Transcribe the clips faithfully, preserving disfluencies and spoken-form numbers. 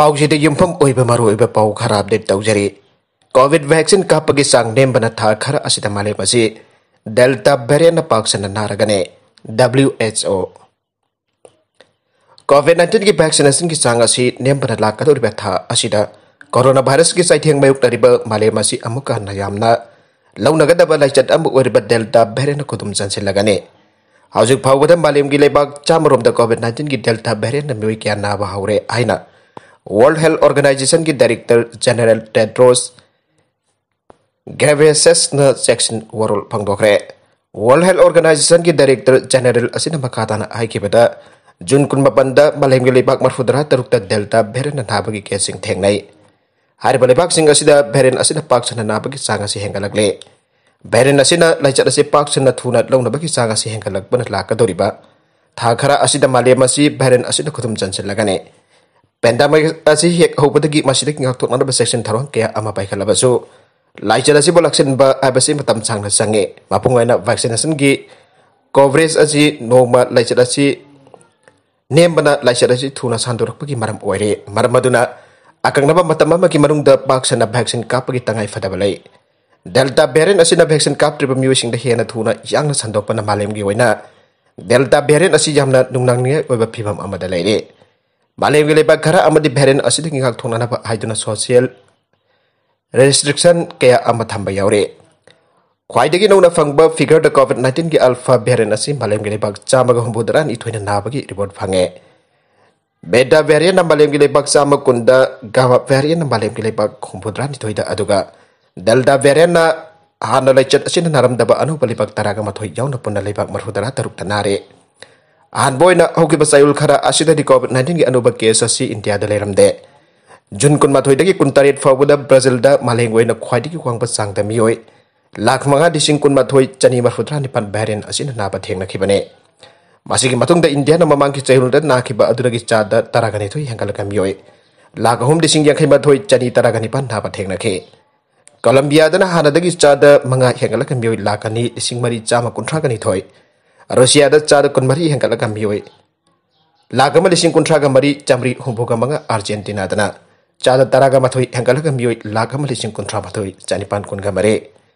ꯄꯥꯎꯁꯤꯗ ꯌꯨꯝꯐꯝ ꯑꯣꯏꯕ ꯃꯔꯨꯑꯣꯏꯕ ꯄꯥꯎ ꯈꯔ ꯑꯞꯗꯦꯠ ꯇꯧꯖꯔꯤ꯫ ꯀꯣꯚꯤꯗ ꯚꯦꯛꯁꯤꯟ ꯀꯥꯞꯄꯒꯤ ꯆꯥꯡ ꯅꯦꯝꯕꯅ ꯊꯥ ꯈꯔ ꯑꯁꯤꯗ ꯃꯥꯂꯦꯝ ꯑꯁꯤ ꯗꯦꯜꯇꯥ ꯚꯦꯔꯤꯌꯟꯅ ꯄꯥꯛ ꯁꯟꯅ ꯅꯥꯔꯒꯅꯤ꯫ ꯗꯕ꯭ꯂꯤꯎ ꯑꯦꯆ ꯑꯣ꯫ ꯀꯣꯚꯤꯗ ꯅꯥꯏꯟꯇꯤꯟꯒꯤ ꯚꯦꯛꯁꯤꯅꯦꯁꯟꯒꯤ ꯆꯥꯡ ꯑꯁꯤ ꯅꯦꯝꯕꯅ ꯂꯥꯛꯀꯗꯧꯔꯤꯕ ꯊꯥ ꯑꯁꯤꯗ ꯀꯣꯔꯣꯅꯥ ꯚꯥꯏꯔꯁꯀꯤ ꯆꯩꯊꯦꯡ ꯃꯥꯌꯣꯛꯅꯔꯤꯕ ꯃꯥꯂꯦꯝ ꯑꯁꯤ ꯑꯃꯨꯛꯀ ꯍꯟꯅ ꯌꯥꯝꯅ ꯂꯧꯅꯒꯗꯕ ꯂꯥꯏꯆꯠ ꯑꯃ ꯑꯣꯏꯔꯤꯕ ꯗꯦꯜꯇꯥ ꯚꯦꯔꯤꯌꯟꯅ ꯈꯨꯗꯨꯝ ꯆꯟꯁꯤꯜꯂꯒꯅꯤ꯫ ꯍꯧꯖꯤꯛ ꯐꯥꯎꯕꯗ ꯃꯥꯂꯦꯝꯒꯤ ꯂꯩꯕꯥꯛ ꯆꯥꯝꯃꯔꯣꯝꯗ ꯀꯣꯚꯤꯗ ꯅꯥꯏꯟꯇꯤꯟꯒꯤ ꯗꯦꯜꯇꯥ ꯚꯦꯔꯤꯌꯟꯅ ꯃꯤꯑꯣꯏ ꯀꯌꯥ ꯅꯥꯕ ꯍꯧꯔꯦ ꯍꯥꯏꯅ ꯋꯥꯔꯜꯗ ꯍꯦꯜꯊ ꯑꯣꯔꯒꯅꯥꯏꯖꯦꯁꯟꯒꯤ ꯗꯥꯏꯔꯦꯛꯇꯔ ꯖꯦꯅꯔꯦꯜ ꯇꯦꯗ꯭ꯔꯣꯁ ꯒꯦꯕ꯭ꯔꯦꯁꯦꯁꯅ ꯆꯦꯛꯁꯤꯟ ꯋꯥꯔꯣꯜ ꯐꯣꯡꯗꯣꯛꯈ꯭ꯔꯦ꯫ ꯋꯥꯔꯜꯗ ꯍꯦꯜꯊ ꯑꯣꯔꯒꯅꯥꯏꯖꯦꯁꯟꯒꯤ ꯗꯥꯏꯔꯦꯛꯇꯔ ꯖꯦꯅꯔꯦꯜ ꯑꯁꯤꯅ ꯃꯈꯥ ꯇꯥꯅ ꯍꯥꯏꯈꯤꯕꯗ, ꯖꯨꯟ ꯀꯨꯟꯃꯥꯄꯟꯗ ꯃꯥꯂꯦꯝꯒꯤ ꯂꯩꯕꯥꯛ ꯃꯔꯤꯐꯨꯇꯔꯥ ꯇꯔꯨꯛꯇ ꯗꯦꯜꯇꯥ ꯚꯦꯔꯤꯌꯟꯅ ꯅꯥꯕꯒꯤ ꯀꯦꯁꯁꯤꯡ ꯊꯦꯡꯅꯩ꯫ ꯍꯥꯏꯔꯤꯕ ꯂꯩꯕꯥꯛꯁꯤꯡ ꯑꯁꯤꯗ ꯚꯦꯔꯤꯌꯟ ꯑꯁꯤꯅ ꯄꯥꯛ ꯁꯟꯅ ꯅꯥꯕꯒꯤ ꯆꯥꯡ ꯑꯁꯤ ꯍꯦꯟꯒꯠꯂꯛꯂꯦ꯫ ꯚꯦꯔꯤꯌꯟ ꯑꯁꯤꯅ ꯂꯥꯏꯆꯠ ꯑꯁꯤ ꯄꯥꯛ ꯁꯟꯅ ꯊꯨꯅ ꯂꯧꯅꯕꯒꯤ ꯆꯥꯡ ꯑꯁꯤ ꯍꯦꯟꯒꯠꯂꯛꯄꯅ ꯂꯥꯛꯀꯗꯧꯔꯤꯕ ꯊꯥ ꯈꯔ ꯑꯁꯤꯗ ꯃꯥꯂꯦꯝ ꯑꯁꯤ ꯚꯦꯔꯤꯌꯟ ꯑꯁꯤꯅ ꯈꯨꯗꯨꯝ ꯆꯟꯁꯤꯜꯂꯒꯅꯤ꯫ ꯄꯦꯟꯗꯥꯃꯤꯛ ꯑꯁꯤ ꯍꯦꯛ ꯍꯧꯕꯗꯒꯤ ꯃꯁꯤꯗꯒꯤ ꯉꯥꯛꯊꯣꯛꯅꯅꯕ ꯆꯦꯛꯁꯤꯟ ꯊꯧꯔꯥꯡ ꯀꯌꯥ ꯑꯃ ꯄꯥꯏꯈꯠꯂꯕꯁꯨ, ꯂꯥꯏꯆꯠ ꯑꯁꯤꯕꯨ ꯂꯥꯛꯁꯤꯟꯕ ꯍꯥꯏꯕꯁꯤ ꯃꯇꯝ ꯁꯥꯡꯅ ꯆꯪꯉꯤ꯫ ꯃꯄꯨꯡ ꯑꯣꯏꯅ ꯚꯦꯛꯁꯤꯅꯦꯁꯟꯒꯤ ꯀꯣꯚꯔꯦꯖ ꯑꯁꯤ ꯅꯣꯡꯃ ꯂꯥꯏꯆꯠ ꯑꯁꯤ ꯅꯦꯝꯕꯅ ꯂꯥꯏꯆꯠ ꯑꯁꯤ ꯊꯨꯅ ꯁꯟꯗꯣꯔꯛꯄꯒꯤ ꯃꯔꯝ ꯑꯣꯏꯔꯦ꯫ ꯃꯔꯝ ꯑꯗꯨꯅ ꯑꯀꯛꯅꯕ ꯃꯇꯝ ꯑꯃꯒꯤ ꯃꯅꯨꯡꯗ ꯄꯥꯛ ꯁꯟꯅ ꯚꯦꯛꯁꯤꯟ ꯀꯥꯞꯄꯒꯤ ꯇꯉꯥꯏ ꯐꯗꯕ ꯂꯩ꯫ ꯗꯦꯜꯇꯥ ꯚꯦꯔꯤꯌꯟ ꯑꯁꯤꯅ ꯚꯦꯛꯁꯤꯟ ꯀꯥꯞꯇ꯭ꯔꯤꯕ ꯃꯤꯑꯣꯏꯁꯤꯡꯗ ꯍꯦꯟꯅ ꯊꯨꯅ ꯌꯥꯡꯅ ꯁꯟꯗꯣꯛꯄꯅ ꯃꯥꯂꯦꯝꯒꯤ ꯑꯣꯏꯅ ꯗꯦꯜꯇꯥ ꯚꯦꯔꯤꯌꯟ ꯑꯁꯤ ꯌꯥꯝꯅ ꯅꯨꯡꯅꯥꯡꯅꯤꯡꯉꯥꯏ ꯑꯣꯏꯕ ꯐꯤꯚꯝ ꯑꯃꯗ ꯂꯩꯔꯦ꯫ ꯃꯥꯂꯦꯝꯒꯤ ꯂꯩꯕꯥꯛ ꯈꯔ ꯑꯃꯗꯤ ꯚꯦꯔꯤꯌꯟ ꯑꯁꯤꯗꯒꯤ ꯉꯥꯛꯊꯣꯛꯅꯅꯕ ꯍꯥꯏꯗꯨꯅ ꯁꯣꯁꯤꯌꯦꯜ ꯔꯦꯁꯇ꯭ꯔꯤꯛꯁꯟ ꯀꯌꯥ ꯑꯃ ꯊꯝꯕ ꯌꯥꯎꯔꯦ꯫ ꯈ꯭ꯋꯥꯏꯗꯒꯤ ꯅꯧꯅ ꯐꯪꯕ ꯐꯤꯒꯔꯗ ꯀꯣꯚꯤꯗ ꯅꯥꯏꯟꯇꯤꯟꯒꯤ ꯑꯜꯐꯥ ꯚꯦꯔꯤꯌꯟ ꯑꯁꯤ ꯃꯥꯂꯦꯝꯒꯤ ꯂꯩꯕꯥꯛ ꯆꯥꯝꯃꯒ ꯍꯨꯝꯐꯨꯇꯔꯥ ꯅꯤꯊꯣꯏꯅ ꯅꯥꯕꯒꯤ ꯔꯤꯄꯣꯔꯠ ꯐꯪꯉꯦ꯫ ꯕꯦꯇꯥ ꯚꯦꯔꯤꯌꯟꯅ ꯃꯥꯂꯦꯝꯒꯤ ꯂꯩꯕꯥꯛ ꯆꯥꯝꯃ ꯀꯨꯟꯗ, ꯒꯥꯃꯥ ꯚꯦꯔꯤꯌꯟꯅ ꯃꯥꯂꯦꯝꯒꯤ ꯂꯩꯕꯥꯛ ꯍꯨꯝꯐꯨꯇꯔꯥ ꯅꯤꯊꯣꯏꯗ, ꯑꯗꯨꯒ ꯗꯦꯜꯇꯥ ꯚꯦꯔꯤꯌꯟꯅ ꯍꯥꯟꯅ ꯂꯥꯏꯆꯠ ꯑꯁꯤꯅ ꯅꯥꯔꯝꯗꯕ ꯑꯅꯧꯕ ꯂꯩꯕꯥꯛ ꯇꯔꯥꯒ ꯃꯥꯊꯣꯏ ꯌꯥꯎꯅ ꯄꯨꯟꯅ ꯂꯩꯕꯥꯛ ꯃꯔꯤꯐꯨꯇꯔꯥ ꯇꯔꯨꯛꯇ ꯅꯥꯔꯦ꯫ ꯑꯍꯥꯟꯕ ꯑꯣꯏꯅ ꯍꯧꯈꯤꯕ ꯆꯌꯣꯜ ꯈꯔ ꯑꯁꯤꯗꯗꯤ ꯀꯣꯚꯤꯗ ꯅꯥꯏꯟꯇꯤꯟꯒꯤ ꯑꯅꯧꯕ ꯀꯦꯁ ꯑꯁꯤ ꯏꯟꯗꯤꯌꯥꯗ ꯂꯩꯔꯝꯗꯦ꯫ ꯖꯨꯟ ꯀꯨꯟꯃꯥꯊꯣꯏꯗꯒꯤ ꯀꯨꯟꯇꯔꯦꯠ ꯐꯥꯎꯕꯗ ꯕ꯭ꯔꯥꯖꯤꯜꯗ ꯃꯥꯂꯦꯝꯒꯤ ꯑꯣꯏꯅ ꯈ꯭ꯋꯥꯏꯗꯒꯤ ꯋꯥꯡꯕ ꯆꯥꯡꯗ ꯃꯤꯑꯣꯏ ꯂꯥꯈ ꯃꯉꯥ ꯂꯤꯁꯤꯡ ꯀꯨꯟꯃꯥꯊꯣꯏ ꯆꯅꯤ ꯃꯔꯤꯐꯨꯇꯔꯥ ꯅꯤꯄꯥꯟ ꯚꯦꯔꯤꯌꯟ ꯑꯁꯤꯅ ꯅꯥꯕ ꯊꯦꯡꯅꯈꯤꯕꯅꯤ꯫ ꯃꯁꯤꯒꯤ ꯃꯇꯨꯡꯗ ꯏꯟꯗꯤꯌꯥꯅ ꯃꯃꯥꯡꯒꯤ ꯆꯌꯣꯜꯗ ꯅꯥꯈꯤꯕ ꯑꯗꯨꯗꯒꯤ ꯆꯥꯗ ꯇꯔꯥꯒ ꯅꯤꯊꯣꯏ ꯍꯦꯟꯒꯠꯂꯒ ꯃꯤꯑꯣꯏ ꯂꯥꯈ ꯑꯍꯨꯝ ꯂꯤꯁꯤꯡ ꯌꯥꯡꯈꯩ ꯃꯥꯊꯣꯏ ꯆꯅꯤ ꯇꯔꯥꯒ ꯅꯤꯄꯥꯟ ꯅꯥꯕ ꯊꯦꯡꯅꯈꯤ꯫ ꯀꯣꯂꯝꯕꯤꯌꯥꯗꯅ ꯍꯥꯟꯅꯗꯒꯤ ꯆꯥꯗ ꯃꯉꯥ ꯍꯦꯟꯒꯠꯂꯒ ꯃꯤꯑꯣꯏ ꯂꯥꯈ ꯑꯅꯤ ꯂꯤꯁꯤꯡ ꯃꯔꯤ ꯆꯥꯝꯃ ꯀꯨꯟꯊ꯭ꯔꯥꯒ ꯅꯤꯊꯣꯏ, ꯔꯨꯁꯤꯌꯥꯗ ꯆꯥꯗ ꯀꯨꯟꯃꯔꯤ ꯍꯦꯟꯒꯠꯂꯒ ꯃꯤꯑꯣꯏ ꯂꯥꯈ ꯑꯃ ꯂꯤꯁꯤꯡ ꯀꯨꯟꯊ꯭ꯔꯥꯒ ꯃꯔꯤ ꯆꯥꯃꯔꯤ ꯍꯨꯝꯐꯨꯒ ꯃꯉꯥ ꯑꯥꯔꯖꯦꯟꯇꯤꯅꯥꯗꯅ ꯆꯥꯗ ꯇꯔꯥꯒ ꯃꯥꯊꯣꯏ ꯍꯦꯟꯒꯠꯂꯒ ꯃꯤꯑꯣꯏ ꯂꯥꯈ ꯑꯃ ꯂꯤꯁꯤꯡ ꯀꯨꯟꯊ꯭ꯔꯥ ꯃꯥꯊꯣꯏ ꯆꯅꯤꯄꯥꯟ ꯀꯨꯟꯒ ꯃꯔꯤ꯫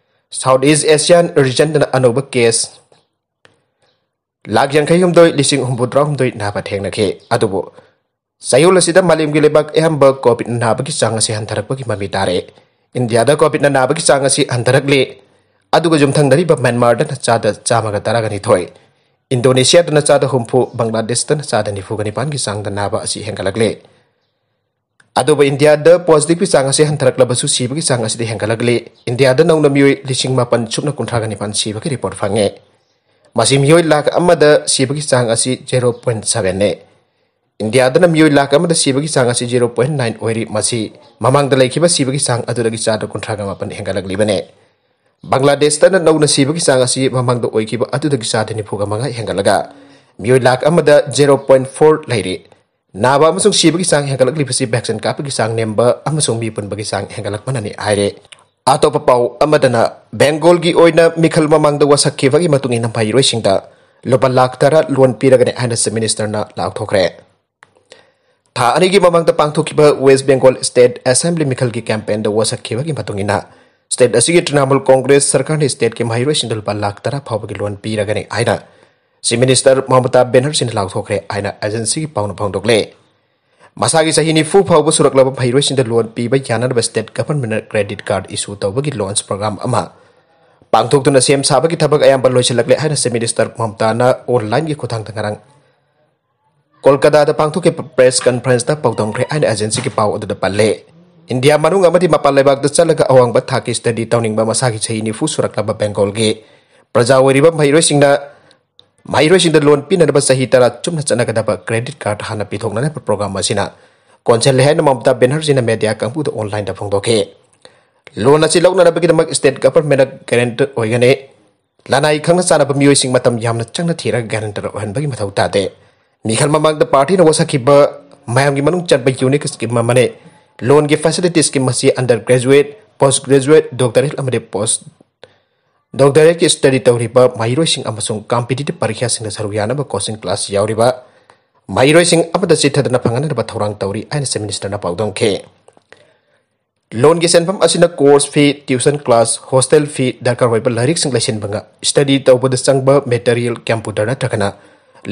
South East Asian regionꯗꯅ ꯑꯅꯧꯕ case ꯂꯥꯈ ꯌꯥꯡꯈꯩ ꯍꯨꯝꯗꯣꯏ ꯂꯤꯁꯤꯡ ꯍꯨꯝꯐꯨꯇꯔꯥ ꯍꯨꯝꯗꯣꯏ ꯅꯥꯕ ꯊꯦꯡꯅꯈꯤ꯫ ꯑꯗꯨꯕꯨ ꯆꯌꯣꯜ ꯑꯁꯤꯗ ꯃꯥꯂꯦꯝꯒꯤ ꯂꯩꯕꯥꯛ ꯑꯌꯥꯝꯕ COVID ꯅꯥꯕꯒꯤ ꯆꯥꯡ ꯑꯁꯤ ꯍꯟꯊꯔꯛꯄꯒꯤ ꯃꯃꯤ ꯇꯥꯔꯦ꯫ ꯏꯟꯗꯤꯌꯥꯗ COVID ꯅꯥꯕꯒꯤ ꯆꯥꯡ ꯑꯁꯤ ꯍꯟꯊꯔꯛꯂꯤ꯫ ꯑꯗꯨꯒ ꯌꯨꯝꯊꯪꯅꯔꯤꯕ ꯃ꯭ꯌꯥꯟꯃꯥꯔꯗꯅ ꯆꯥꯗ ꯆꯥꯝꯃꯒ ꯇꯔꯥꯒ ꯅꯤꯊꯣꯏ, ꯏꯟꯗꯣꯅꯦꯁꯤꯌꯥꯗꯅ ꯆꯥꯗ ꯍꯨꯝꯐꯨ, ꯕꯪꯒ꯭ꯂꯥꯗꯦꯁꯇꯅ ꯆꯥꯗ ꯅꯤꯐꯨꯒ ꯅꯤꯄꯥꯟꯒꯤ ꯆꯥꯡꯗ ꯅꯥꯕ ꯑꯁꯤ ꯍꯦꯟꯒꯠꯂꯛꯂꯤ꯫ ꯑꯗꯨꯕꯨ ꯏꯟꯗꯤꯌꯥꯗ positive ꯀꯤ ꯆꯥꯡ ꯑꯁꯤ ꯍꯟꯊꯔꯛꯂꯕꯁꯨ ꯁꯤꯕꯒꯤ ꯆꯥꯡ ꯑꯁꯤꯗꯤ ꯍꯦꯟꯒꯠꯂꯛꯂꯤ꯫ ꯏꯟꯗꯤꯌꯥꯗ ꯅꯧꯅ ꯃꯤꯑꯣꯏ ꯂꯤꯁꯤꯡ ꯃꯥꯄꯟ ꯁꯨꯞꯅ ꯀꯨꯟꯊ꯭ꯔꯥꯒ ꯅꯤꯄꯥꯟ ꯁꯤꯕꯒꯤ report ꯐꯪꯉꯦ꯫ ꯃꯁꯤ ꯃꯤꯑꯣꯏ ꯂꯥꯈ ꯑꯃꯗ ꯁꯤꯕꯒꯤ ꯆꯥꯡ ꯑꯁꯤ zero point seven ꯅꯤ꯫ ꯏꯟꯗꯤꯌꯥꯗꯅ ꯃꯤꯑꯣꯏ ꯂꯥꯈ ꯑꯃꯗ ꯁꯤꯕꯒꯤ ꯆꯥꯡ ꯑꯁꯤ zero point nine ꯑꯣꯏꯔꯤ꯫ ꯃꯁꯤ ꯃꯃꯥꯡꯗ ꯂꯩꯈꯤꯕ ꯁꯤꯕꯒꯤ ꯆꯥꯡ ꯑꯗꯨꯗꯒꯤ ꯆꯥꯗ ꯀꯨꯟꯊ꯭ꯔꯥꯒ ꯃꯥꯄꯟ ꯍꯦꯟꯒꯠꯂꯛꯂꯤꯕꯅꯤ꯫ ꯕꯪꯒ꯭ꯂꯥꯗꯦꯁꯇꯅ ꯅꯧꯅ ꯁꯤꯕꯒꯤ ꯆꯥꯡ ꯑꯁꯤ ꯃꯃꯥꯡꯗ ꯑꯣꯏꯈꯤꯕ ꯑꯗꯨꯗꯒꯤ ꯆꯥꯗ ꯅꯤꯐꯨꯒ ꯃꯉꯥ ꯍꯦꯟꯒꯠꯂꯒ ꯃꯤꯑꯣꯏ ꯂꯥꯈ ꯑꯃꯗ zero point four ꯂꯩꯔꯤ꯫ ꯅꯥꯕ ꯑꯃꯁꯨꯡ ꯁꯤꯕꯒꯤ ꯆꯥꯡ ꯍꯦꯟꯒꯠꯂꯛꯂꯤꯕꯁꯤ vaccine ꯀꯥꯞꯄꯒꯤ ꯆꯥꯡ ꯅꯦꯝꯕ ꯑꯃꯁꯨꯡ ꯃꯤ ꯄꯨꯟꯕꯒꯤ ꯆꯥꯡ ꯍꯦꯟꯒꯠꯂꯛꯄꯅꯅꯤ ꯍꯥꯏꯔꯦ꯫ ꯑꯇꯣꯞꯄ ꯄꯥꯎ ꯑꯃꯗꯅ, ꯕꯦꯡꯒꯣꯜꯒꯤ ꯑꯣꯏꯅ ꯃꯤꯈꯜ ꯃꯃꯥꯡꯗ ꯋꯥꯁꯛꯈꯤꯕꯒꯤ ꯃꯇꯨꯡ ꯏꯟꯅ ꯃꯍꯩꯔꯣꯏꯁꯤꯡꯗ ꯂꯨꯄꯥ ꯂꯥꯈ ꯇꯔꯥ loan ꯄꯤꯔꯒꯅꯤ ꯍꯥꯏꯅ Chief Minister ꯅ ꯂꯥꯎꯊꯣꯛꯈ꯭ꯔꯦ꯫ ꯊꯥ ꯑꯅꯤꯒꯤ ꯃꯃꯥꯡꯗ ꯄꯥꯡꯊꯣꯛꯈꯤꯕ West Bengal State Assembly ꯃꯤꯈꯜꯒꯤ campaign ꯗ ꯋꯥꯁꯛꯈꯤꯕꯒꯤ ꯃꯇꯨꯡ ꯏꯟꯅ, state ꯑꯁꯤꯒꯤ Trinamool Congress ꯁꯔꯀꯥꯔꯅ state ꯀꯤ ꯃꯍꯩꯔꯣꯏꯁꯤꯡꯗ ꯂꯨꯄꯥ ꯂꯥꯈ ꯇꯔꯥ ꯐꯥꯎꯕꯒꯤ loan ꯄꯤꯔꯒꯅꯤ ꯍꯥꯏꯅ Chief Minister ꯃꯃꯇꯥ ꯕꯦꯅꯔꯖꯤꯅ ꯂꯥꯎꯊꯣꯛꯈ꯭ꯔꯦ ꯍꯥꯏꯅ agency ꯒꯤ ꯄꯥꯎꯅ ꯐꯣꯡꯗꯣꯛꯂꯦ꯫ ꯃꯁꯥꯒꯤ ꯆꯍꯤ ꯅꯤꯐꯨ ꯐꯥꯎꯕ ꯁꯨꯔꯛꯂꯕ ꯃꯍꯩꯔꯣꯏꯁꯤꯡꯗ loan ꯄꯤꯕ ꯌꯥꯅꯅꯕ state government ꯅ credit card issue ꯇꯧꯕꯒꯤ launch program ꯑꯃ ꯄꯥꯡꯊꯣꯛꯇꯨꯅ ꯁꯦꯝ ꯁꯥꯕꯒꯤ ꯊꯕꯛ ꯑꯌꯥꯝꯕ ꯂꯣꯏꯁꯤꯜꯂꯛꯂꯦ ꯍꯥꯏꯅ Chief Minister ꯃꯃꯇꯥꯅ online ꯒꯤ ꯈꯨꯠꯊꯥꯡꯗ ꯉꯔꯥꯡ ꯀꯣꯜꯀꯇꯥꯗ ꯄꯥꯡꯊꯣꯛꯈꯤꯕ press conference ꯇ ꯄꯥꯎꯗꯝꯈ꯭ꯔꯦ ꯍꯥꯏꯅ agency ꯒꯤ ꯄꯥꯎ ꯑꯗꯨꯗ ꯄꯜꯂꯦ꯫ ꯏꯟꯗꯤꯌꯥ ꯃꯅꯨꯡ ꯑꯃꯗꯤ ꯃꯄꯥꯟ ꯂꯩꯕꯥꯛꯇ ꯆꯠꯂꯒ ꯑꯋꯥꯡꯕ ꯊꯥꯛꯀꯤ study ꯇꯧꯅꯤꯡꯕ ꯃꯁꯥꯒꯤ ꯆꯍꯤ ꯅꯤꯐꯨ ꯁꯨꯔꯛꯂꯕ ꯕꯦꯡꯒꯣꯜꯒꯤ ꯄ꯭ꯔꯖꯥ ꯑꯣꯏꯔꯤꯕ ꯃꯍꯩꯔꯣꯏꯁꯤꯡꯅ, ꯃꯍꯩꯔꯣꯏꯁꯤꯡꯗ loan ꯄꯤꯅꯅꯕ ꯆꯍꯤ ꯇꯔꯥ ꯆꯨꯞꯅ ꯆꯠꯅꯒꯗꯕ credit card ꯍꯥꯟꯅ ꯄꯤꯊꯣꯛꯅꯅꯕ program ꯑꯁꯤꯅ ꯀꯣꯟꯁꯤꯜꯂꯦ ꯍꯥꯏꯅ ꯃꯃꯇꯥ ꯕꯦꯅꯔꯖꯤꯅ media ꯀꯥꯡꯕꯨꯗ online ꯗ ꯐꯣꯡꯗꯣꯛꯈꯤ꯫ Loan ꯑꯁꯤ ꯂꯧꯅꯅꯕꯒꯤꯗꯃꯛ state government ꯅ guarantor ꯑꯣꯏꯒꯅꯤ꯫ ꯂꯅꯥꯏ ꯈꯪꯅ ꯆꯥꯟꯅꯕ ꯃꯤꯑꯣꯏꯁꯤꯡ ꯃꯇꯝ ꯌꯥꯝꯅ ꯆꯪꯅ ꯊꯤꯔꯒ guarantor ꯑꯣꯏꯍꯟꯕꯒꯤ ꯃꯊꯧ ꯇꯥꯗꯦ꯫ ꯃꯤꯈꯜ ꯃꯃꯥꯡꯗ party ꯅ ꯋꯥꯁꯛꯈꯤꯕ ꯃꯌꯥꯝꯒꯤ ꯃꯅꯨꯡ ꯆꯟꯕ unique scheme ꯑꯃꯅꯤ꯫ Loan ꯒꯤ facilities scheme ꯑꯁꯤ undergraduate, postgraduate, doctorate ꯑꯃꯗꯤ post doctorate ꯀꯤ study ꯇꯧꯔꯤꯕ ꯃꯍꯩꯔꯣꯏꯁꯤꯡ ꯑꯃꯁꯨꯡ competitive ꯄꯔꯤꯈ꯭ꯌꯥꯁꯤꯡꯗ ꯁꯔꯨꯛ ꯌꯥꯅꯕ coaching class ꯌꯥꯎꯔꯤꯕ ꯃꯍꯩꯔꯣꯏꯁꯤꯡ ꯑꯃꯗ ꯆꯤꯠꯊꯗꯅ ꯐꯪꯍꯟꯅꯕ ꯊꯧꯔꯥꯡ ꯇꯧꯔꯤ ꯍꯥꯏꯅ Chief Minister ꯅ ꯄꯥꯎꯗꯝꯈꯤ꯫ Loan ꯒꯤ ꯁꯦꯟꯐꯝ ꯑꯁꯤꯅ course fee, tuition class, hostel fee, ꯗꯔꯀꯥꯔ ꯑꯣꯏꯕ ꯂꯥꯏꯔꯤꯛꯁꯤꯡ ꯂꯩꯁꯤꯟꯕ, study ꯇꯧꯕꯗ ꯆꯪꯕ material, computer ꯅꯠꯇ꯭ꯔꯒꯅ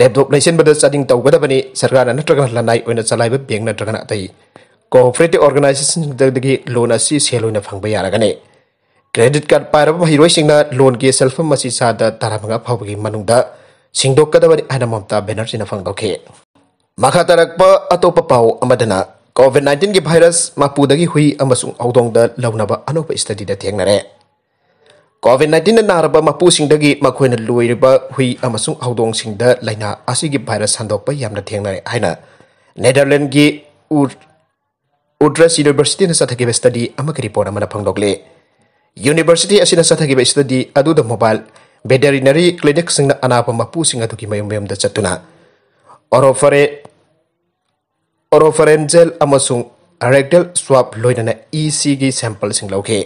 laptop ꯂꯩꯁꯤꯟꯕꯗ ꯆꯥꯗꯤꯡ ꯇꯧꯒꯗꯕꯅꯤ꯫ ꯁꯔꯀꯥꯔꯅ ꯅꯠꯇ꯭ꯔꯒꯅ ꯂꯅꯥꯏ ꯑꯣꯏꯅ ꯆꯂꯥꯏꯕ bank ꯅꯠꯇ꯭ꯔꯒꯅ ꯑꯇꯩ cooperative organisationꯁꯤꯡꯗꯒꯤ loan ꯑꯁꯤ ꯁꯦꯜ ꯑꯣꯏꯅ ꯐꯪꯕ ꯌꯥꯔꯒꯅꯤ꯫ Credit card ꯄꯥꯏꯔꯕ ꯃꯍꯩꯔꯣꯏꯁꯤꯡꯅ loan ꯒꯤ ꯁꯦꯜꯐꯝ ꯑꯁꯤ ꯆꯥꯗ ꯇꯔꯥꯃꯉꯥ ꯐꯥꯎꯕꯒꯤ ꯃꯅꯨꯡꯗ ꯁꯤꯡꯗꯣꯛꯀꯗꯕꯅꯤ ꯍꯥꯏꯅ ꯃꯃꯇꯥ ꯕꯦꯅꯔꯖꯤꯅ ꯐꯣꯡꯗꯣꯛꯈꯤ꯫ ꯃꯈꯥ ꯇꯥꯔꯛꯄ ꯑꯇꯣꯞꯄ ꯄꯥꯎ ꯑꯃꯗꯅ, COVID nineteen ꯒꯤ virus ꯃꯄꯨꯗꯒꯤ ꯍꯨꯏ ꯑꯃꯁꯨꯡ ꯍꯧꯗꯣꯡꯗ ꯂꯧꯅꯕ ꯑꯅꯧꯕ study ꯗ ꯊꯦꯡꯅꯔꯦ꯫ COVID nineteen ꯅ ꯅꯥꯔꯕ ꯃꯄꯨꯁꯤꯡꯗꯒꯤ ꯃꯈꯣꯏꯅ ꯂꯣꯏꯔꯤꯕ ꯍꯨꯏ ꯑꯃꯁꯨꯡ ꯍꯧꯗꯣꯡꯁꯤꯡꯗ ꯂꯥꯏꯅꯥ ꯑꯁꯤꯒꯤ virus ꯁꯟꯗꯣꯛꯄ ꯌꯥꯝꯅ ꯊꯦꯡꯅꯔꯦ ꯍꯥꯏꯅ Netherlands ꯒꯤ ꯎ-, Utrecht University ꯅ ꯆꯠꯊꯈꯤꯕ study ꯑꯃꯒꯤ report ꯑꯃꯅ ꯐꯣꯡꯗꯣꯛꯂꯤ꯫ University ꯑꯁꯤꯅ ꯆꯠꯊꯈꯤꯕ study ꯑꯗꯨꯗ mobile veterinary clinic ꯁꯤꯡꯅ ꯑꯅꯥꯕ ꯃꯄꯨꯁꯤꯡ ꯑꯗꯨꯒꯤ ꯃꯌꯨꯝ ꯃꯌꯨꯝꯗ ꯆꯠꯇꯨꯅ oropharyngeal, oropharyngeal ꯑꯃꯁꯨꯡ rectal swab ꯂꯣꯏꯅꯅ E C ꯒꯤ sample ꯁꯤꯡ ꯂꯧꯈꯤ꯫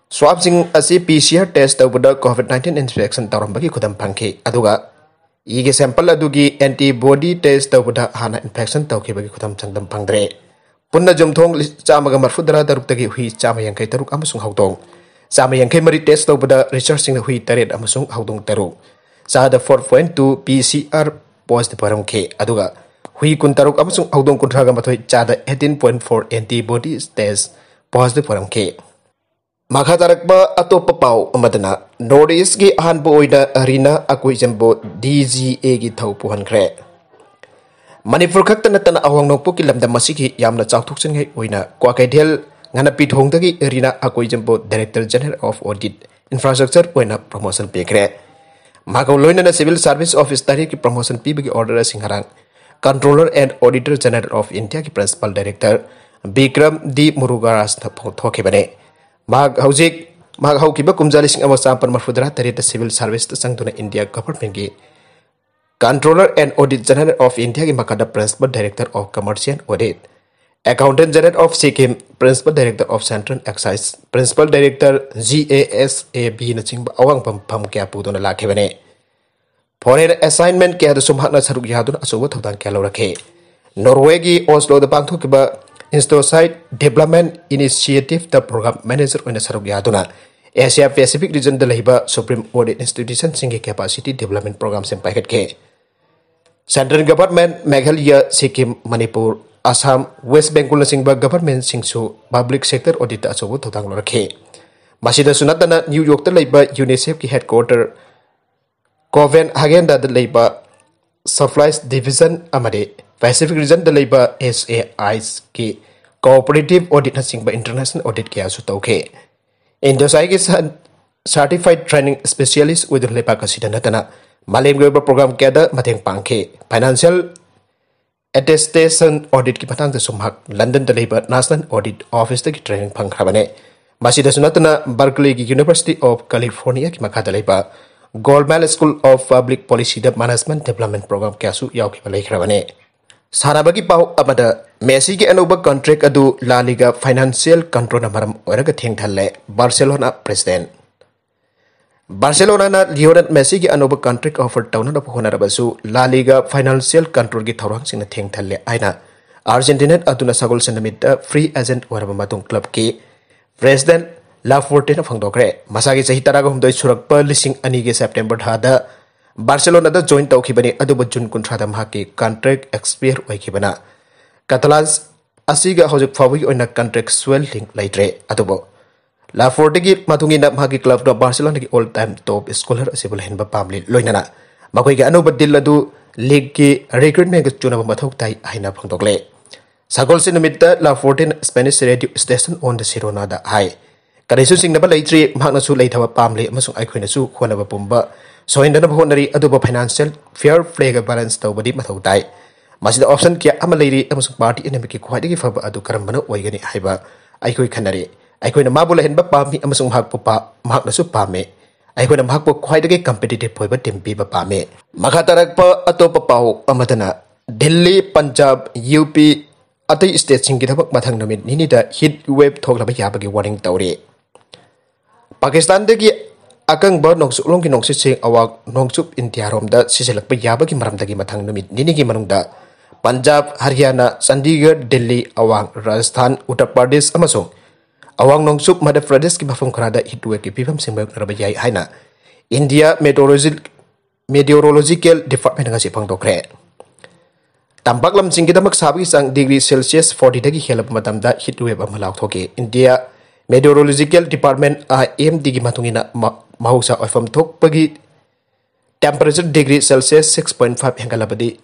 Swab ꯁꯤꯡ ꯑꯁꯤ P C R test ꯇꯧꯕꯗ COVID nineteen infection ꯇꯧꯔꯝꯕꯒꯤ ꯈꯨꯗꯝ ꯐꯪꯈꯤ, ꯑꯗꯨꯒ ꯏꯒꯤ sample ꯑꯗꯨꯒꯤ antibody test ꯇꯧꯕꯗ ꯍꯥꯟꯅ infection ꯇꯧꯈꯤꯕꯒꯤ ꯈꯨꯗꯝ ꯆꯥꯡꯗꯝ ꯐꯪꯗ꯭ꯔꯦ꯫ ꯄꯨꯟꯅ ꯌꯨꯝꯊꯣꯡ ꯆꯥꯝꯃꯒ ꯃꯔꯐꯨꯇꯔꯥ ꯇꯔꯨꯛꯇꯒꯤ ꯍꯨꯏ ꯆꯥꯝꯃ ꯌꯥꯡꯈꯩ ꯇꯔꯨꯛ ꯑꯃꯁꯨꯡ ꯍꯧꯗꯣꯡ ꯆꯥꯝꯃ ꯌꯥꯡꯈꯩ ꯃꯔꯤ test ꯇꯧꯕꯗ research ꯁꯤꯡꯅ ꯍꯨꯏ ꯇꯔꯦꯠ ꯑꯃꯁꯨꯡ ꯍꯧꯗꯣꯡ ꯇꯔꯨꯛ, ꯆꯥꯗ four point two P C R positive ꯑꯣꯏꯔꯝꯈꯤ, ꯑꯗꯨꯒ ꯍꯨꯏ ꯀꯨꯟꯇꯔꯨꯛ ꯑꯃꯁꯨꯡ ꯍꯧꯗꯣꯡ ꯀꯨꯟꯊ꯭ꯔꯥꯒ ꯃꯥꯊꯣꯏ, ꯆꯥꯗ eighteen point four antibody test positive ꯑꯣꯏꯔꯝꯈꯤ꯫ ꯃꯈꯥ ꯇꯥꯔꯛꯄ ꯑꯇꯣꯞꯄ ꯄꯥꯎ ꯑꯃꯗꯅ, North East ꯀꯤ ꯑꯍꯥꯟꯕ ꯑꯣꯏꯅ ꯔꯤꯅꯥ ꯑꯀꯣꯏꯖꯝꯕꯨ D G A ꯒꯤ ꯊꯧ ꯄꯨꯍꯟꯈ꯭ꯔꯦ꯫ ꯃꯅꯤꯄꯨꯔ ꯈꯛꯇ ꯅꯠꯇꯅ ꯑꯋꯥꯡ ꯅꯣꯡꯄꯣꯛꯀꯤ ꯂꯝꯗꯝ ꯑꯁꯤꯒꯤ ꯌꯥꯝꯅ ꯆꯥꯎꯊꯣꯛꯆꯅꯤꯡꯉꯥꯏ ꯑꯣꯏꯅ ꯀ꯭ꯋꯥꯀꯩꯊꯦꯜ ꯉꯥꯅꯄꯤꯊꯣꯡꯗꯒꯤ ꯔꯤꯅꯥ ꯑꯀꯣꯏꯖꯝꯕꯨ Director General of Audit Infrastructure ꯑꯣꯏꯅ promotion ꯄꯤꯈ꯭ꯔꯦ꯫ ꯃꯍꯥꯛꯀ ꯂꯣꯏꯅꯅ Civil Service Office ꯇꯔꯦꯠꯀꯤ promotion ꯄꯤꯕꯒꯤ order ꯑꯁꯤ ꯉꯔꯥꯡ Controller and Auditor General of India ꯒꯤ Principal Director ꯕꯤꯀ꯭ꯔꯝ ꯗꯤ ꯃꯨꯔꯨꯒꯥꯔꯥꯖꯅ ꯐꯣꯡꯗꯣꯛꯈꯤꯕꯅꯤ꯫ ꯃꯍꯥꯛ ꯍꯧꯖꯤꯛ, ꯃꯍꯥꯛ ꯍꯧꯈꯤꯕ ꯀꯨꯝꯖꯥ ꯂꯤꯁꯤꯡ ꯑꯃ ꯆꯥꯃꯥꯄꯟ ꯃꯔꯐꯨꯇꯔꯥ ꯇꯔꯦꯠꯇ civil service ꯇ ꯆꯪꯗꯨꯅ India government ꯀꯤ Controller and Auditor General of India ꯒꯤ ꯃꯈꯥꯗ Principal Director of Commerce and Audit, Accountant General of Sikkim, Principal Director of Central Excise, Principal Director G A S A B ꯅꯆꯤꯡꯕ ꯑꯋꯥꯡꯕ ꯐꯝ ꯀꯌꯥ ꯄꯨꯗꯨꯅ ꯂꯥꯛꯈꯤꯕꯅꯤ꯫ Foreign assignment ꯀꯌꯥꯗꯁꯨ ꯃꯍꯥꯛꯅ ꯁꯔꯨꯛ ꯌꯥꯗꯨꯅ ꯑꯆꯧꯕ ꯊꯧꯗꯥꯡ ꯀꯌꯥ ꯂꯧꯔꯛꯈꯤ꯫ ꯅꯣꯔꯋꯦꯒꯤ ꯑꯣꯁꯂꯣꯗ ꯄꯥꯡꯊꯣꯛꯈꯤꯕ Indochine Development Initiative ꯗ program manager ꯑꯣꯏꯅ ꯁꯔꯨꯛ ꯌꯥꯗꯨꯅ Asia Pacific region ꯗ ꯂꯩꯕ supreme audit institution ꯁꯤꯡꯒꯤ capacity development program ꯁꯤꯡ ꯄꯥꯏꯈꯠꯈꯤ꯫ Central government, Meghalaya, Sikkim, Manipur, Assam, West ꯕꯦꯡꯒꯣꯜꯅꯆꯤꯡꯕ government ꯁꯤꯡꯁꯨ public sector audit ꯇ ꯑꯆꯧꯕ ꯊꯧꯗꯥꯡ ꯂꯧꯔꯛꯈꯤ꯫ ꯃꯁꯤꯗꯁꯨ ꯅꯠꯇꯅ, ꯅ꯭ꯌꯨ ꯌꯣꯔꯛꯇ ꯂꯩꯕ UNICEF ꯀꯤ headquarter Copenhagen ꯗ ꯂꯩꯕ supplies division ꯑꯃꯗꯤ Pacific region ꯗ ꯂꯩꯕ SAIs ꯀꯤ cooperative audit ꯅꯆꯤꯡꯕ international audit ꯀꯌꯥꯁꯨ ꯇꯧꯈꯤ꯫ Indochine ꯒꯤ ꯁꯟ-, certified training specialist ꯑꯣꯏꯗꯨꯅ ꯂꯩꯕꯥꯛ ꯑꯁꯤꯗ ꯅꯠꯇꯅ ꯃꯥꯂꯦꯝꯒꯤ ꯑꯣꯏꯕ program ꯀꯌꯥꯗ ꯃꯇꯦꯡ ꯄꯥꯡꯈꯤ꯫ Financial attestation audit ꯀꯤ ꯃꯇꯥꯡꯗꯁꯨ ꯃꯍꯥꯛ ꯂꯟꯗꯟꯗ ꯂꯩꯕ National Audit Office ꯇꯒꯤ training ꯐꯪꯈ꯭ꯔꯕꯅꯤ꯫ ꯃꯁꯤꯗꯁꯨ ꯅꯠꯇꯅ, Berkeley ꯒꯤ University of California ꯒꯤ ꯃꯈꯥꯗ ꯂꯩꯕ Goldman School of Public Policy the management development program ꯀꯌꯥꯁꯨ ꯌꯥꯎꯈꯤꯕ ꯂꯩꯈ꯭ꯔꯕꯅꯤ꯫ ꯁꯥꯟꯅꯕꯒꯤ ꯄꯥꯎ ꯑꯃꯗ, ꯃꯦꯁꯤꯒꯤ ꯑꯅꯧꯕ contract ꯑꯗꯨ La Liga financial control ꯅ ꯃꯔꯝ ꯑꯣꯏꯔꯒ ꯊꯦꯡꯊꯍꯜꯂꯦ꯫ Barcelona president꯫ Barcelona ꯅ Lionel Messi ꯒꯤ ꯑꯅꯧꯕ contract offer ꯇꯧꯅꯅꯕ ꯍꯣꯠꯅꯔꯕꯁꯨ, La Liga financial control ꯒꯤ ꯊꯧꯔꯥꯡꯁꯤꯡꯅ ꯊꯦꯡꯊꯍꯜꯂꯦ ꯍꯥꯏꯅ Argentinian ꯑꯗꯨꯅ ꯁꯒꯣꯜꯁꯦꯟ ꯅꯨꯃꯤꯠꯇ free agent ꯑꯣꯏꯔꯕ ꯃꯇꯨꯡ club ꯀꯤ president Laporta ꯅ ꯐꯣꯡꯗꯣꯛꯈ꯭ꯔꯦ꯫ ꯃꯁꯥꯒꯤ ꯆꯍꯤ ꯇꯔꯥꯒ ꯍꯨꯝꯗꯣꯏ ꯁꯨꯔꯛꯄ ꯂꯤꯁꯤꯡ ꯑꯅꯤꯒꯤ September ꯊꯥꯗ Barcelona ꯗ join ꯇꯧꯈꯤꯕꯅꯤ, ꯑꯗꯨꯕꯨ June ꯀꯨꯟꯊ꯭ꯔꯥꯗ ꯃꯍꯥꯛꯀꯤ contract expire ꯑꯣꯏꯈꯤꯕꯅ Catalans ꯑꯁꯤꯒ ꯍꯧꯖꯤꯛ ꯐꯥꯎꯕꯒꯤ ꯑꯣꯏꯅ contractual link ꯂꯩꯇ꯭ꯔꯦ꯫ ꯑꯗꯨꯕꯨ Laporta ꯒꯤ ꯃꯇꯨꯡ ꯏꯟꯅ, ꯃꯍꯥꯛꯀꯤ club ꯅ Barcelona ꯒꯤ all time top scorer ꯑꯁꯤꯕꯨ ꯂꯩꯍꯟꯕ ꯄꯥꯝꯂꯤ, ꯂꯣꯏꯅꯅ ꯃꯈꯣꯏꯒꯤ ꯑꯅꯧꯕ deal ꯑꯗꯨ league ꯀꯤ requirement ꯒ ꯆꯨꯅꯕ ꯃꯊꯧ ꯇꯥꯏ ꯍꯥꯏꯅ ꯐꯣꯡꯗꯣꯛꯂꯦ꯫ ꯁꯒꯣꯜꯁꯦꯟ ꯅꯨꯃꯤꯠꯇ Laporta ꯅ Spanish radio station Onda Cero ꯗ ꯍꯥꯏ, "ꯀꯔꯤꯁꯨ ꯆꯤꯡꯅꯕ ꯂꯩꯇ꯭ꯔꯤ, ꯃꯍꯥꯛꯅꯁꯨ ꯂꯩꯊꯕ ꯄꯥꯝꯂꯤ ꯑꯃꯁꯨꯡ ꯑꯩꯈꯣꯏꯅꯁꯨ ꯍꯣꯠꯅꯕ ꯄꯨꯝꯕ ꯁꯣꯏꯍꯟꯗꯅꯕ ꯍꯣꯠꯅꯔꯤ, ꯑꯗꯨꯕꯨ financial fair play ꯒ balance ꯇꯧꯕꯗꯤ ꯃꯊꯧ ꯇꯥꯏ꯫ ꯃꯁꯤꯗ option ꯀꯌꯥ ꯑꯃ ꯂꯩꯔꯤ ꯑꯃꯁꯨꯡ party ꯑꯅꯤꯃꯛꯀꯤ ꯈ꯭ꯋꯥꯏꯗꯒꯤ ꯐꯕ ꯑꯗꯨ ꯀꯔꯝꯕꯅ ꯑꯣꯏꯒꯅꯤ ꯍꯥꯏꯕ ꯑꯩꯈꯣꯏ ꯈꯟꯅꯔꯤ꯫ ꯑꯩꯈꯣꯏꯅ ꯃꯥꯕꯨ ꯂꯩꯍꯟꯕ ꯄꯥꯝꯃꯤ ꯑꯃꯁꯨꯡ ꯃꯍꯥꯛꯄꯨ ꯄꯥ-, ꯃꯍꯥꯛꯅꯁꯨ ꯄꯥꯝꯃꯤ꯫ ꯑꯩꯈꯣꯏꯅ ꯃꯍꯥꯛꯄꯨ ꯈ꯭ꯋꯥꯏꯗꯒꯤ competitive ꯑꯣꯏꯕ team ꯄꯤꯕ ꯄꯥꯝꯃꯤ꯫" ꯃꯈꯥ ꯇꯥꯔꯛꯄ ꯑꯇꯣꯞꯄ ꯄꯥꯎ ꯑꯃꯗꯅ, ꯗꯤꯜꯂꯤ, ꯄꯟꯖꯥꯕ, UP, ꯑꯇꯩ state ꯁꯤꯡꯒꯤꯗꯃꯛ ꯃꯊꯪ ꯅꯨꯃꯤꯠ ꯅꯤꯅꯤꯗ heat wave ꯊꯣꯛꯂꯕ ꯌꯥꯕꯒꯤ warning ꯇꯧꯔꯤ꯫ ꯄꯥꯀꯤꯁꯇꯥꯟꯗꯒꯤ ꯑꯀꯪꯕ ꯅꯣꯡꯆꯨꯞꯂꯣꯝꯒꯤ ꯅꯨꯡꯁꯤꯠꯁꯤꯡ ꯑꯋꯥꯡ ꯅꯣꯡꯆꯨꯞ ꯏꯟꯗꯤꯌꯥꯔꯣꯝꯗ ꯁꯤꯖꯤꯜꯂꯛꯄ ꯌꯥꯕꯒꯤ ꯃꯔꯝꯗꯒꯤ ꯃꯊꯪ ꯅꯨꯃꯤꯠ ꯅꯤꯅꯤꯒꯤ ꯃꯅꯨꯡꯗ ꯄꯟꯖꯥꯕ, ꯍꯔꯤꯌꯥꯅꯥ, ꯆꯟꯗꯤꯒꯔ, ꯗꯤꯜꯂꯤ, ꯑꯋꯥꯡ ꯔꯥꯖꯁꯊꯥꯟ, ꯎꯠꯇꯔ ꯄ꯭ꯔꯗꯦꯁ ꯑꯃꯁꯨꯡ ꯑꯋꯥꯡ ꯅꯣꯡꯆꯨꯞ ꯃꯙ꯭ꯌ ꯄ꯭ꯔꯗꯦꯁꯀꯤ ꯃꯐꯝ ꯈꯔꯗ heat waveꯀꯤ ꯐꯤꯕꯝꯁꯤꯡ ꯃꯥꯌꯣꯛꯅꯔꯕ ꯌꯥꯏ ꯍꯥꯏꯅ ꯏꯟꯗꯤꯌꯥ Meteorology-, Meteorological Department ꯉꯁꯤ ꯐꯣꯡꯗꯣꯛꯈ꯭ꯔꯦ꯫ ꯇꯝꯄꯥꯛ ꯂꯝꯁꯤꯡꯒꯤꯗꯃꯛ ꯁꯥꯕꯒꯤ ꯆꯥꯡ degree Celsius fortyꯗꯒꯤ ꯍꯦꯜꯂꯕ ꯃꯇꯝꯗ heat wave ꯑꯃ ꯂꯥꯎꯊꯣꯛꯈꯤ꯫ ꯏꯟꯗꯤꯌꯥ Meteorological Department, IMDꯒꯤ ꯃꯇꯨꯡ ꯏꯟꯅ ꯃ-, ꯃꯍꯧꯁꯥ ꯑꯣꯏꯐꯝ ꯊꯣꯛꯄꯒꯤ temperature degree Celsius six point five ꯍꯦꯟꯒꯠꯂꯕꯗꯤ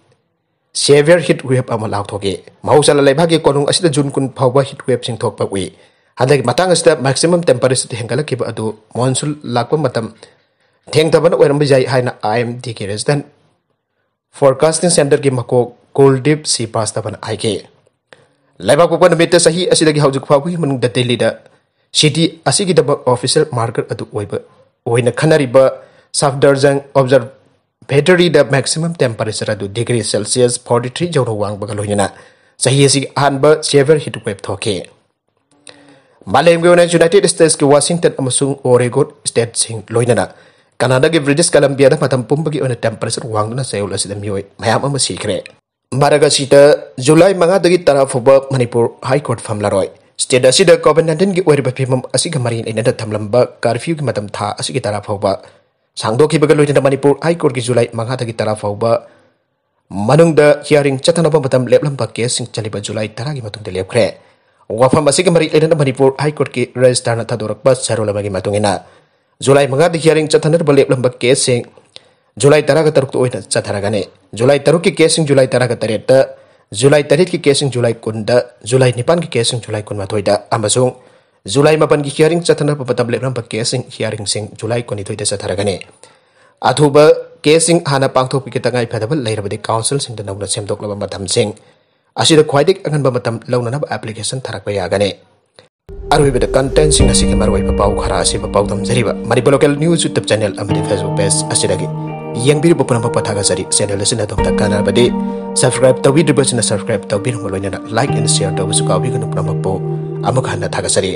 severe heat wave ꯑꯃ ꯂꯥꯎꯊꯣꯛꯈꯤ꯫ ꯃꯍꯧꯁꯥꯅ ꯂꯩꯕꯥꯛꯀꯤ ꯀꯣꯅꯨꯡ ꯑꯁꯤꯗ ꯖꯨꯟ ꯀꯨꯟ ꯐꯥꯎꯕ heat waveꯁꯤꯡ ꯊꯣꯛꯄ ꯎꯏ꯫ ꯍꯟꯗꯛꯀꯤ ꯃꯇꯥꯡ ꯑꯁꯤꯗ maximum temperature ꯍꯦꯟꯒꯠꯂꯛꯈꯤꯕ ꯑꯗꯨ monsoon ꯂꯥꯛꯄ ꯃꯇꯝ ꯊꯦꯡꯊꯕꯅ ꯑꯣꯏꯔꯝꯕ ꯌꯥꯏ ꯍꯥꯏꯅ IMDꯒꯤ resident forecasting centreꯒꯤ ꯃꯀꯣꯛ ꯀꯨꯜꯗꯤꯞ ꯁ꯭ꯔꯤꯚꯥꯁꯇꯚꯅ ꯍꯥꯏꯈꯤ꯫ ꯂꯩꯕꯥꯛꯄꯣꯛꯄ ꯅꯨꯃꯤꯠꯇ ꯆꯍꯤ ꯑꯁꯤꯗꯒꯤ ꯍꯧꯖꯤꯛ ꯐꯥꯎꯕꯒꯤ ꯃꯅꯨꯡꯗ ꯗꯤꯜꯂꯤꯗ city ꯑꯁꯤꯒꯤꯗꯃꯛ official marker ꯑꯗꯨ ꯑꯣꯏꯕ, ꯑꯣꯏꯅ ꯈꯟꯅꯔꯤꯕ ꯁꯐꯗꯔꯖꯪ Observatoryꯗ maximum temperature ꯑꯗꯨ degree Celsius forty three ꯌꯧꯅ ꯋꯥꯡꯕꯒ ꯂꯣꯏꯅꯅ ꯆꯍꯤ ꯑꯁꯤꯒꯤ ꯑꯍꯥꯟꯕ severe heat wave ꯊꯣꯛꯈꯤ꯫ ꯃꯥꯂꯦꯝꯒꯤ ꯑꯣꯏꯅ United Statesꯀꯤ Washington ꯑꯃꯁꯨꯡ Oregon stateꯁꯤꯡ ꯂꯣꯏꯅꯅ ꯀꯅꯥꯗꯥꯒꯤ British Columbiaꯗ ꯃꯇꯝ ꯄꯨꯝꯕꯒꯤ ꯑꯣꯏꯅ temperature ꯋꯥꯡꯗꯨꯅ ꯆꯌꯣꯜ ꯑꯁꯤꯗ ꯃꯤꯑꯣꯏ ꯃꯌꯥꯝ ꯑꯃ ꯁꯤꯈ꯭ꯔꯦ꯫ ꯃꯔꯛ ꯑꯁꯤꯗ ꯖꯨꯂꯥꯏ ꯃꯉꯥꯗꯒꯤ ꯇꯔꯥ ꯐꯥꯎꯕ ꯃꯅꯤꯄꯨꯔ High Court ꯐꯝꯂꯔꯣꯏ꯫ State ꯑꯁꯤꯗ COVID nineteenꯒꯤ ꯑꯣꯏꯔꯤꯕ ꯐꯤꯕꯝ ꯑꯁꯤꯒ ꯃꯔꯤ ꯂꯩꯅꯅ ꯊꯝꯂꯝꯕ curfewꯒꯤ ꯃꯇꯝ ꯊꯥ ꯑꯁꯤꯒꯤ ꯇꯔꯥ ꯐꯥꯎꯕ ꯁꯥꯡꯗꯣꯛꯈꯤꯕꯒ ꯂꯣꯏꯅꯅ ꯃꯅꯤꯄꯨꯔ High Courtꯀꯤ ꯖꯨꯂꯥꯏ ꯃꯉꯥꯗꯒꯤ ꯇꯔꯥ ꯐꯥꯎꯕ ꯃꯅꯨꯡꯗ hearing ꯆꯠꯊꯅꯕ ꯃꯇꯝ ꯂꯦꯞꯂꯝꯕ caseꯁꯤꯡ ꯆꯠꯂꯤꯕ ꯖꯨꯂꯥꯏ ꯇꯔꯥꯒꯤ ꯃꯇꯨꯡꯗ ꯂꯦꯞꯈ꯭ꯔꯦ꯫ ꯋꯥꯐꯝ ꯑꯁꯤꯒ ꯃꯔꯤ ꯂꯩꯅꯅ ꯃꯅꯤꯄꯨꯔ High Courtꯀꯤ registrarꯅ ꯊꯥꯗꯣꯔꯛꯄ ꯆꯦꯔꯣꯜ ꯑꯃꯒꯤ ꯃꯇꯨꯡ ꯏꯟꯅ, ꯖꯨꯂꯥꯏ ꯃꯉꯥꯗ hearing ꯆꯠꯊꯅꯕ ꯂꯦꯞꯂꯝꯕ caseꯁꯤꯡ ꯖꯨꯂꯥꯏ ꯇꯔꯥꯒ ꯇꯔꯨꯛꯇ ꯑꯣꯏꯅ ꯆꯠꯊꯔꯒꯅꯤ꯫ ꯖꯨꯂꯥꯏ ꯇꯔꯨꯛꯀꯤ caseꯁꯤꯡ ꯖꯨꯂꯥꯏ ꯇꯔꯥꯒ ꯇꯔꯦꯠꯇ, ꯖꯨꯂꯥꯏ ꯇꯔꯦꯠꯀꯤ caseꯁꯤꯡ ꯖꯨꯂꯥꯏ ꯀꯨꯟꯗ, ꯖꯨꯂꯥꯏ ꯅꯤꯄꯥꯟꯒꯤ caseꯁꯤꯡ ꯖꯨꯂꯥꯏ ꯀꯨꯟꯃꯥꯊꯣꯏꯗ ꯑꯃꯁꯨꯡ ꯖꯨꯂꯥꯏ ꯃꯥꯄꯟꯒꯤ hearing ꯆꯠꯊꯅꯕ ꯃꯇꯝ ꯂꯦꯞꯂꯝꯕ caseꯁꯤꯡ hearingꯁꯤꯡ ꯖꯨꯂꯥꯏ ꯀꯨꯟꯅꯤꯊꯣꯏꯗ ꯆꯠꯊꯔꯒꯅꯤ꯫ ꯑꯊꯨꯕ caseꯁꯤꯡ ꯍꯥꯟꯅ ꯄꯥꯡꯊꯣꯛꯄꯒꯤ ꯇꯉꯥꯏ ꯐꯗꯕ ꯂꯩꯔꯕꯗꯤ councilꯁꯤꯡꯗ ꯅꯧꯅ ꯁꯦꯝꯗꯣꯛꯂꯕ ꯃꯇꯝꯁꯤꯡ ꯑꯁꯤꯗ ꯈ꯭ꯋꯥꯏꯗꯒꯤ ꯑꯉꯟꯕ ꯃꯇꯝ ꯂꯧꯅꯅꯕ application ꯊꯥꯔꯛꯄ ꯌꯥꯒꯅꯤ꯫ ꯑꯔꯣꯏꯕꯗ contentꯁꯤꯡ ꯑꯁꯤꯒꯤ ꯃꯔꯨꯑꯣꯏꯕ ꯄꯥꯎ ꯈꯔ ꯑꯁꯤꯕꯨ ꯄꯥꯎꯗꯝꯖꯔꯤꯕ Manipur Local News YouTube channel ꯑꯃꯗꯤ Facebook page ꯑꯁꯤꯗꯒꯤ ꯌꯦꯡꯕꯤꯔꯤꯕ ꯄꯨꯝꯅꯃꯛꯄꯨ ꯊꯥꯒꯠꯆꯔꯤ꯫ Channel ꯑꯁꯤꯅ ꯑꯗꯣꯝꯗ ꯀꯥꯟꯅꯔꯕꯗꯤ subscribe ꯇꯧꯕꯤꯗ꯭ꯔꯤꯕꯁꯤꯡꯅ subscribe ꯇꯧꯕꯤꯔꯝꯕ ꯂꯣꯏꯅꯅ like and share ꯇꯧꯕꯁꯨ ꯀꯥꯎꯕꯤꯒꯅꯨ꯫ ꯄꯨꯝꯅꯃꯛꯄꯨ ꯑꯃꯨꯛ ꯍꯟꯅ ꯊꯥꯒꯠꯆꯔꯤ꯫